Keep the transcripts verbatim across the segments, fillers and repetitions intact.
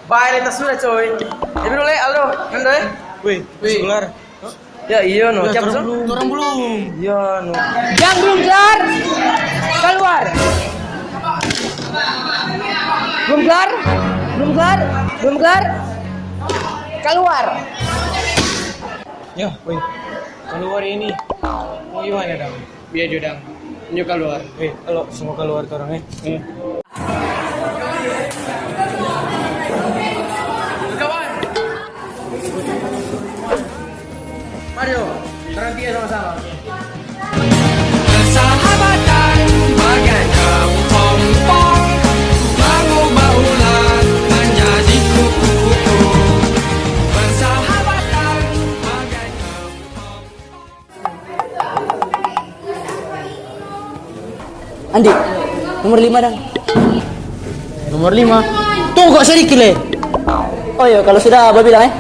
Bae, leta sudah, coy. Tapi dulu, Aldo, Nando, eh? Weh, weh. Keluar. Ya, iya, no. Ya, siapa, torang belum. Torang belum. Iya, no. Yang belum kelar, keluar. Belum kelar, belum kelar, belum kelar, keluar. Ya, weh. Keluar ini. Mau gimana, dong? Biar judang. Nyo kaluar. Eh, alo, semua kaluar torang, eh. Hmm. Kawan. Mario, torang tiga sama-sama. Persahabatan bagaikan pong-pong, baru baulah menjadi kupu-kupu. Persahabatan bagaikan Andi, nomor lima dang. Nomor lima. Tunggu kok sedikit le. Oh iya, kalau sudah babilang, eh.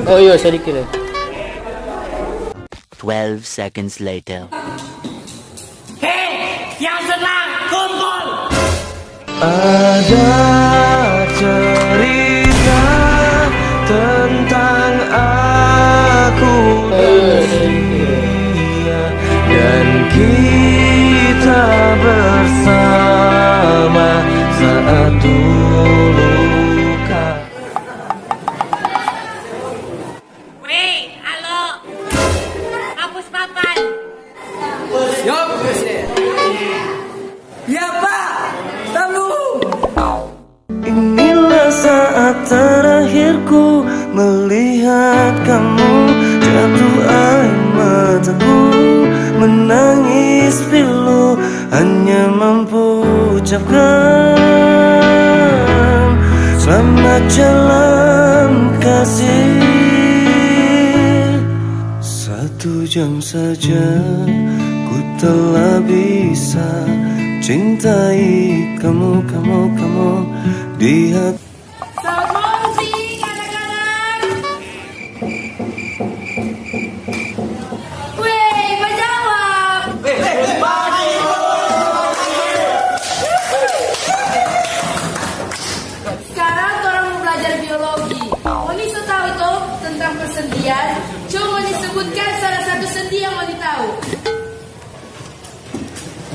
Oh iya, sedikit le. Twelve seconds later. Hei, yang senang, kumpul! Ada cerita tentang aku dan dia, dan kita bersama saat dulu. Weh, alo. Hapus papan. Yo, Presiden. Ya, Pak. Tolong. Inilah saat terakhirku melihat kamu jatuh air mataku menangis pilu. Hanya mampu ucapkan selamat jalan kasih. Satu jam saja ku telah bisa cintai kamu, kamu, kamu di hati. Selamat malam, Cing, anak-anak. Weh, bajawab. Sekarang torang mo blajar biologi. Ngoni so tau to tentang persendian? Coba ngoni sebutkan salah satu sendi yang ngoni tau.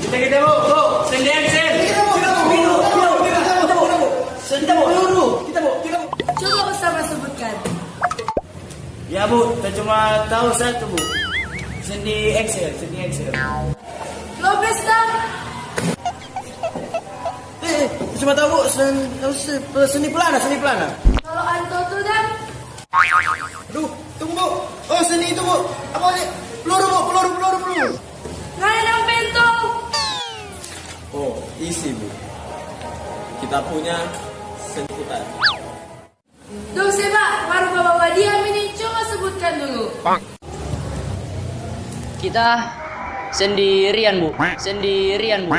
Kita, kita, Bu, Bu, sendi Excel. Kita, Bu, kita, Bu, kita, Bu, kita, Bu, kita, Bu, kita, Bu. Sendi peluru. Kita, Bu, kita, Bu. Coba Osama sebutkan. Ya, Bu, kita cuma tahu satu, Bu. Sendi Excel, sendi Excel. Lopez dang. Eh, eh, cuma tahu, Bu, sen-, apa sih, sendi pelana, sendi pelana. Kalau Anto tu dang. Aduh, tunggu, Bu. Oh, sendi itu, Bu. Apa sih? Peluru, Bu, peluru, peluru, peluru. Nggak ada yang bentol. Oh, isi, Bu. Kita punya sendi putar. Dong seba, baru bawa diam ini, coba sebutkan dulu. Kita sendirian, Bu. Sendirian, Bu.